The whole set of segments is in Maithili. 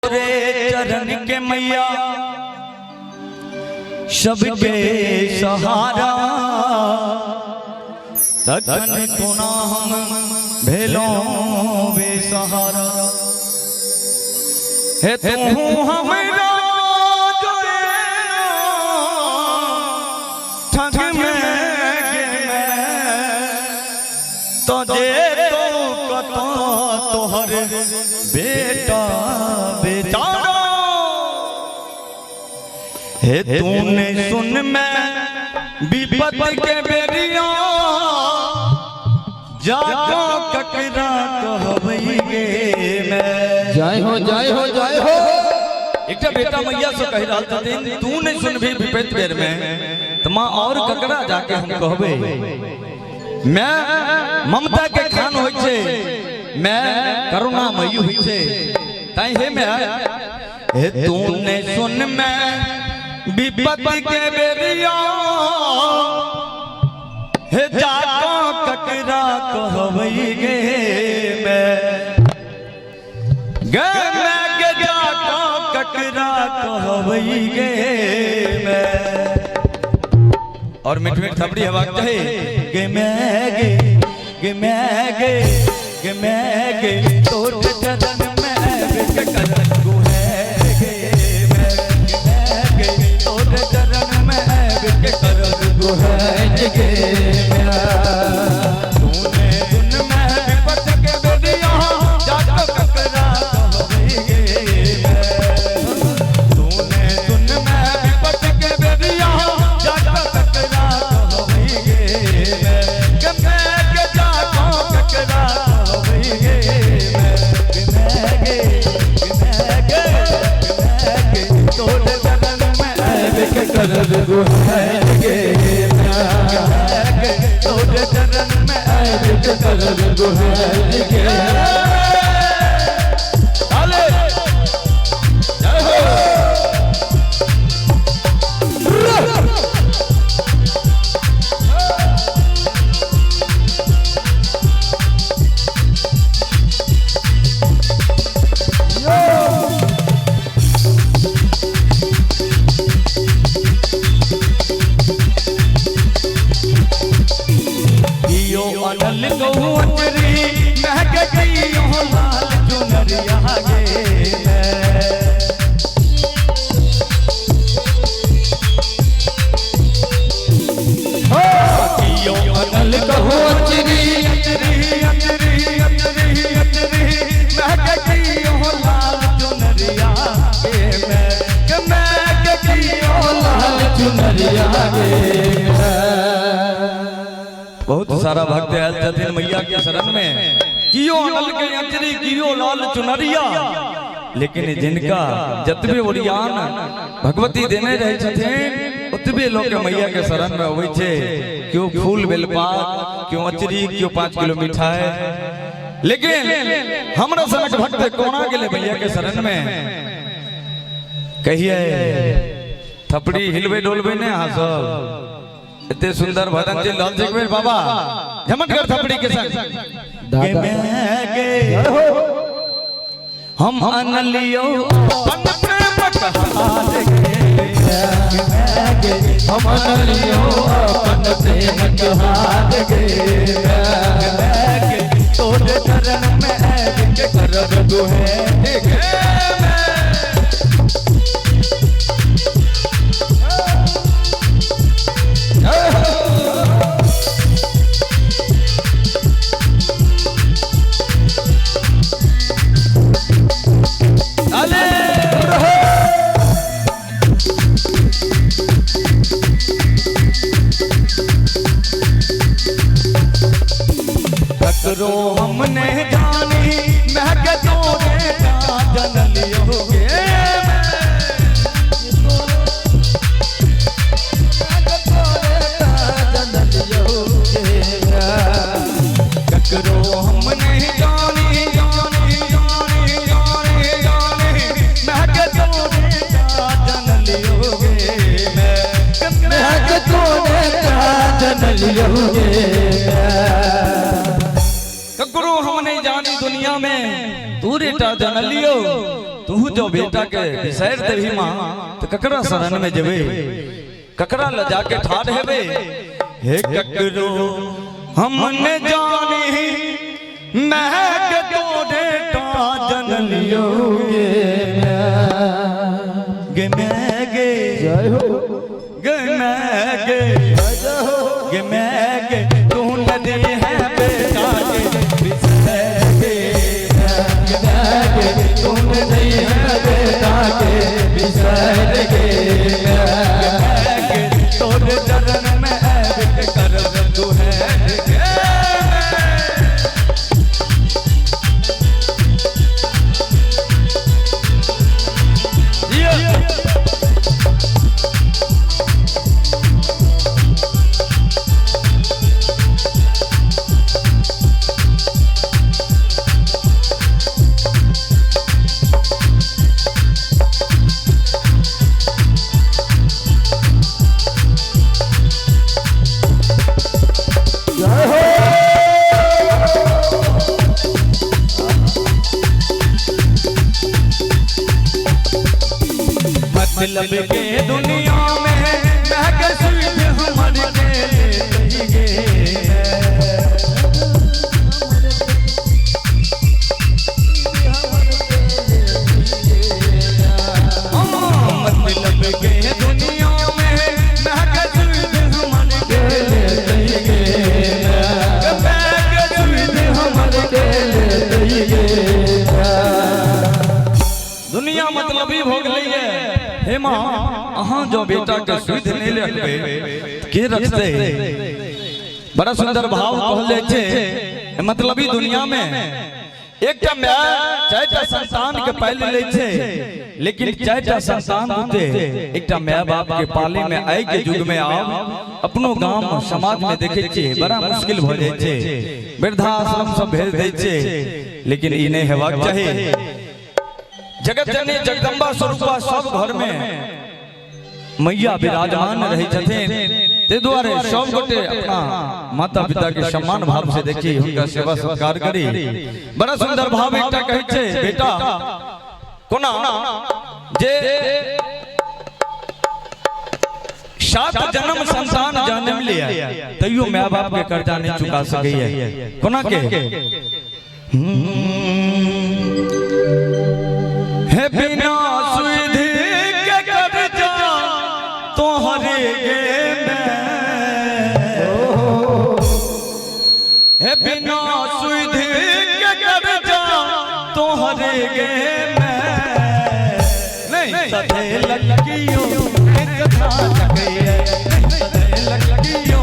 तोरे चरण के मैया सबके सहारा, तखन कोना हम भेलौं बेसहारा। हे तू हमरा ठग में तो जे तो कतो तोहर बेटा बेचारा। हे तूने सुन मैं विपत के बेरिया, जाको ककरा कहबई गे मैं। जय हो जय हो जय हो। एकटा बेटा मैया से कहि रहल छथिन, तू नहीं सुनबी विपत बेर में त मां और ककरा जाके हम कहबे। मैं ममता के खान होय छे, मैं करुणामयी होय छे, ताई हे मैं। हे तूने सुन मैं विपत के बेरिया, हे जाको ककरा कहबई गे मैं। गे मैं के जाको ककरा कहबई गे मैं। और मिठ मिठ थपड़ी हवा चाहे गे मैं गे, गे मैं गे, गे मैं गे तोर चरण में बिक कर गुहे गे मैं। गे मैं गे तोर चरण में बिक कर गुहे गे मैं। तूने सुन मैं विपत के बेरिया, जाको ककरा कहबई गे मैं। तूने सुन मैं विपत के बेरिया, जाको ककरा कहबई गे मैं। गे मैं गे जाको ककरा कहबई गे मैं। गे मैं गे, गे मैं गे, गे मैं गे तोर चरण में बिक कर गुहे गे मैं। गे तोर चरण में बिक कर गुहे गे। आले जय हो। कियो अनल गहु अचरी महक गईयो लाल चुनरिया गे मैं। कियो अनल गहु अचरी अचरी अचरी अचरी अचरी महक गईयो लाल चुनरिया गे मैं। के महक गईयो लाल चुनरिया गे मैं। बहुत सारा भक्त आयल छथिन मैया के शरण में। कियो अनल के अचरी कियो लाल चुनरिया, लेकिन जिनका जतबे ओरियान भगवती देने रहे छथिन ओतबे लोग के मैया के शरण में अबै छे। क्यों फूल बेलपात, क्यों अचरी, क्यों 5 किलो मिठाई। लेकिन हमरा सनक भक्त कोना गेले मैया के शरण में। कहिए थपड़ी हिलबे डोलबे ने अहाँ सब। इतने सुंदर भजन चलि रहल छै, एक बेर बाबा झमट कर थपड़ी के संग। गे मैं गे हम अनलियो अपन प्रेमक हार गे। गे मैं गे हम अनलियो अपन प्रेमक हार गे मैं। गे मैं गे तोर चरण में बिक करब गुहे गे मैं। अले ककरो हमने जानी महक तोरे का जनलियो गे मैं। ककरो हमने जानी जानी जानी जानी जानी महक तोरे का जनलियो गे मैं। महक तोरे का जनलियो गे मैं। ककरो हम नहीं जानी दुनिया में, तू रेटा जनलियो। तू जो बेटा के बिसैर देबही माँ तो ककरा शरण में जेबे, ककरा ल जाके ठाढ़ हेबे। हे ककरो हमने जानी महक तोरे टा जन लियो गे गे मैं गे जय हो गे मैं गे जय हो गे मैं गे तू नदी है बेटा के बिसर गे गे तू नदी है बेटा के बिसर गे गे तोरे चरण में ऐब कर तू है गे। जय हो। मतलब के दुनिया में महक सुध हमर के ले गे। मतलब के दुनिया में महक सुध हमर के ले गे। महक सुध हमर के ले गे। दुनिया मतलबी भो गेलै है। हे माँ अहाँ जो बेटा के सुध नहीं रखबे के रखते। बड़ा सुंदर भाव कहल जाइ छै मतलबी दुनिया में एकटा my चारिटा संतान के पालि लै छै, लेकिन चारिटा संतान होते एकटा my बाप के पाले में आइ के युग में आब अपनो गांव समाज में देखे छियै बड़ा मुश्किल भऽ जाइ छै। वृद्धाश्रम सब भेज दै छै, लेकिन ई नहि हेबाक चाही। जगत जननी जगदम्बा स्वरूपा सब घर में मैया विराजमान रहे छथिन, ते दुआरे सब गोटे अपना माता पिता के सम्मान भाव से देखी, हुनका सेवा सत्कार करी। बड़ा सुंदर भाव एकटा कहै छै बेटा कोना जे 7 जन्म संतान जन्म लिया तैयो my बाप के कर्जा नहीं चुका सकैया। कोना के हे बिना सुध के कर्जा तोहरे गे मैं, हे बिना सुध के कर्जा तोहरे गे मैं, नहीं सधे लकियो कथा सकैया, नहीं सधे लकियो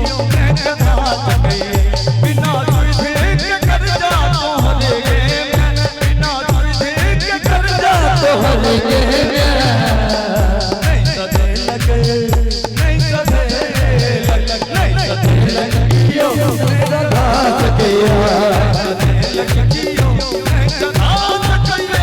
कथा सकैया। बिना सुध के कर्जा तोहरे गे मैं, बिना सुध के कर्जा तोहरे गे मैं, नहीं सधे लगे, नहीं सधे लग, नहीं सधे लकियो कथा सकैया, सधे लकियो कथा सकैया।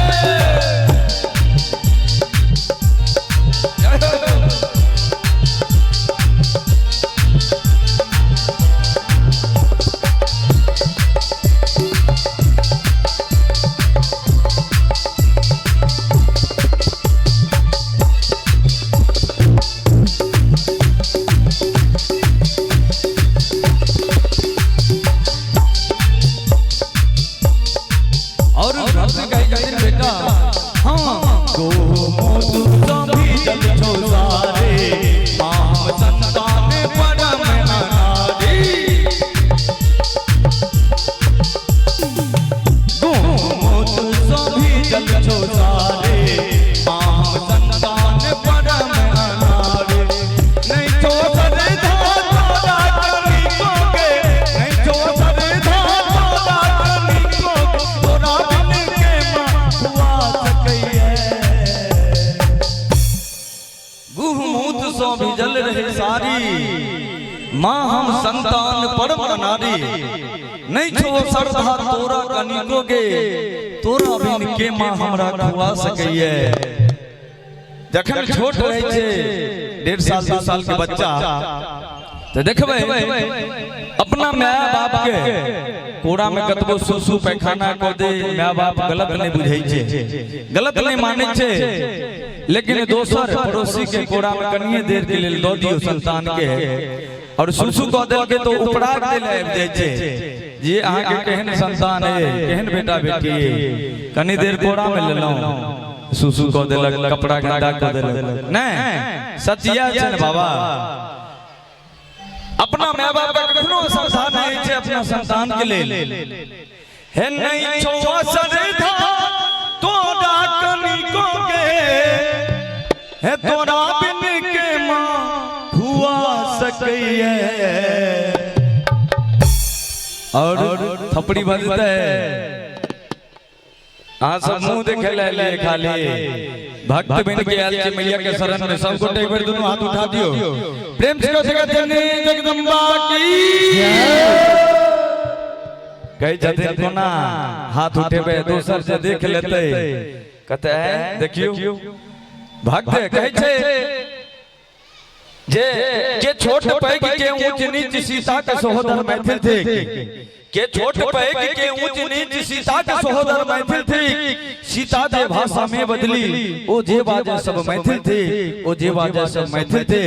और भक्त कहे जाते बेटा हाँ गो मोतु सभी जल छो सारे माम संतान परम अनारी, गो मोतु सभी जल छो सारे माम संतान परम अनारी, नहीं छो सरधा तोरा कनी को गे, नहीं छो सरधा तोरा कनी को, तोरा बिन के मां हुआ सकैया। गुह मूत सो भिजल रहे सारी मां हम संतान परम अनारी, नहीं छो सरधा तोरा कनिको गे, तोरा बिन के मां हमरा खुआ सकैया। जखन छोट रहे छे 1.5 साल 2 साल के बच्चा तऽ देखबै अपना माय बाप के कोरा में कतबो सुसु पैखाना कऽ दे, माय बाप गलत नहीं बुझै छै, गलत नहीं मानै छै। लेकिन दोसर पड़ोसी के कोरा में कनिए देर के लेल दऽ दियौ संतान के और सुसु कऽ देलकै तो उपराग देले आबि जाइ छै जे अहाँके केहन संतान है, केहन बेटा बेटी है। कनी देर कोरा में लेलहुँ, सुसु कऽ देलक, कपड़ा गंदा कऽ देलक। नहीं सच इएह छै ने बाबा, अपना माय बाप के कखनो श्रद्धा नहीं छै अपना संतान के लेल। हे नहीं छौ श्रद्धा तोरा कनिको के, हे तोरा बिन के माँ खुआ सकैये। और थपड़ी बजते अहाँ सब मुंह देखे ले लिए खाली भक्त बन के आयल छी मैया के शरण में। सब गोटे एक बेर दुनू हाथ उठा दियो, प्रेम से कहो जगत जननी जगदम्बा की। कहै छथिन कोना हाथ उठेबै दोसर से देख लेतै, कहते है देखियो भक्त कहै छै जे के छोट पैघ के ऊंच नीच सीता के सहोदर मैथिल थे, के छोट पैघ के ऊंच नीच सीता के सहोदर मैथिल थी। सीता जे भाषा में बदली ओ जे बाजे सब मैथिल थे, ओ जे बाजे सब मैथिल थे।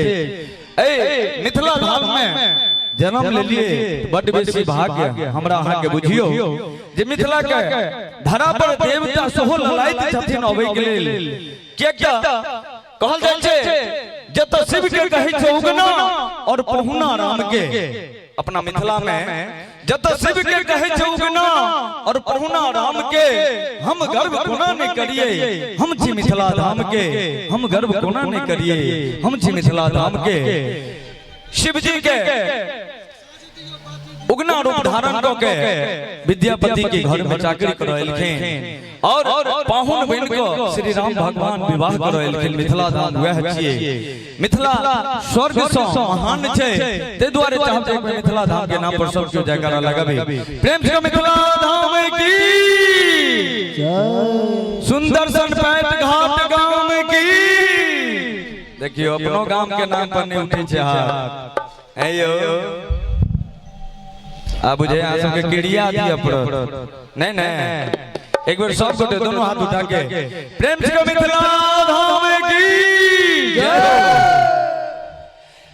ए मिथिला धाम में जन्म लेलिए बड बेसी भाग्य हमरा अहाँ के बुझियो जे मिथिला के धरा पर देवता सेहो ललायत छथिन अबै के लेल। किया कहल जाइ छै जतऽ शिव के कहै छै उगना और पहुना राम के। अपना मिथिला में जतऽ शिव के कहै छै उगना और पहुना राम के, हम गर्व कोना नहि करिए हम छी मिथिला धाम के, हम गर्व कोना नहि करिए हम छी मिथिला धाम के। शिव जी के उगना रूप धारण कऽ के विद्यापति के घर में चाकरी करऽ एलखिन और पाहुन बनि कऽ श्री राम भगवान विवाह करऽ एलखिन। मिथिला धाम वएह छियै, मिथिला स्वर्ग सँ महान छै। ताहि दुआरे चाहब जे मिथिला धाम के नाम पर सब केओ जयकारा लगाबी। प्रेम से मिथिला धाम की, सुंदर सन पैट घाट गाम की। देखियो अपनो गाम के नाम पर नहीं उठै छै हाथ। ऐयो आ बुझे अहाँ सबके क्रिया दिअ पड़त। नहीं नहीं एक बेर सब गोटे दोनों हाथ उठा के प्रेम से मिथिला धाम की जय।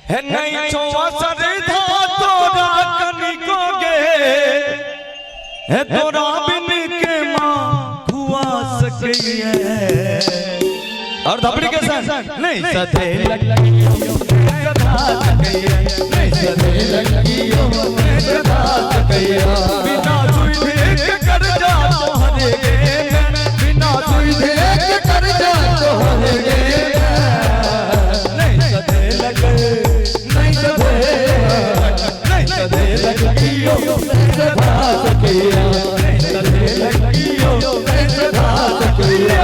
हे नहीं छौ श्रद्धा तोरा कनिको गे, हे तोरा बिन के माँ खुआ सकैये। और धपड़ी के संग नहीं सधे लगियो सकैये, नहीं सधे लगियो सकैये। बिना सुधे के कर जा तोहरे गे, बिना सुधे के कर जा तोहरे गे। नहीं सधे लगे, नहीं सधे, नहीं सधे लगियो सकैये, नहीं सधे लगियो सकैये।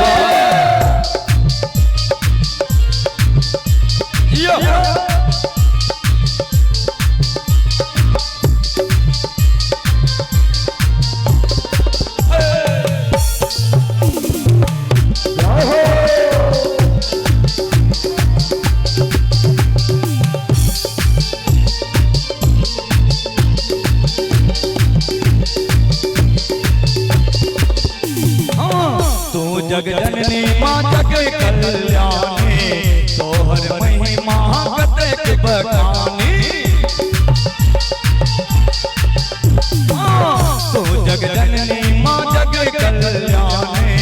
तू जग जननी माँ जग कल्याणी, तोहर महिमा कतेक बखानी। तू जग जननी माँ जग कल्याणी,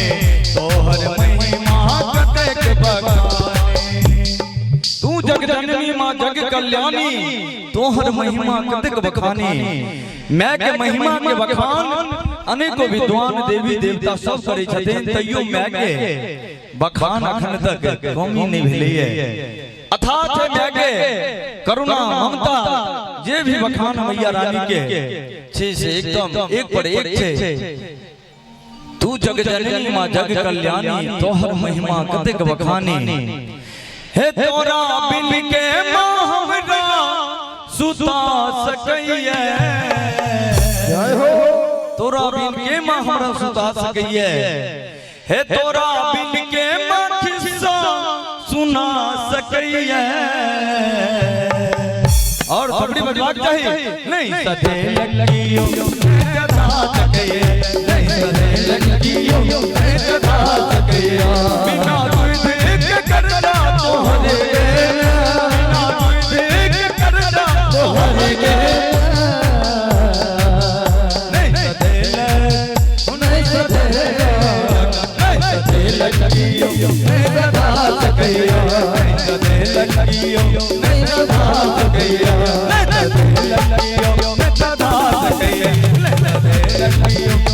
तोहर महिमा कतेक बखानी। तू जग जननी माँ जग कल्याणी, तोहर महिमा कतेक बखानी। मैं के महिमा के बखान अनेको विद्वान देवी देवता सब करै छथिन, तैयो मैं के बखान अखन तक कमी नहीं भेलैये। अर्थात मैं के करुणा ममता जे भी बखान मैया रानी के छै से एकदम एक पर एक छै। तू जग जननी माँ जग कल्याणी, तोहर महिमा कतेक बखानी। हे तोरा बिन के माँ हमरा सुता सकैये, जय हो। तोरा बिन के माँ हमरा सुता सकैये। हे तोरा बिन के माँ खिस्सा सुना सकैये। और थपड़ी बजवाक चाही नहीं सदे लगियो जदा तकये नहीं सदे लगियो जदा तकये बिना दूध के करदा तोहरे बिना दूध के करदा तोहरे के नहीं सदे नहीं सदे नहीं सदे लगियो जदा तकये नहीं सदे लगियो नहीं सदा तकये नहीं सदे लगियो नहीं सदा तकये नहीं सदे लगियो।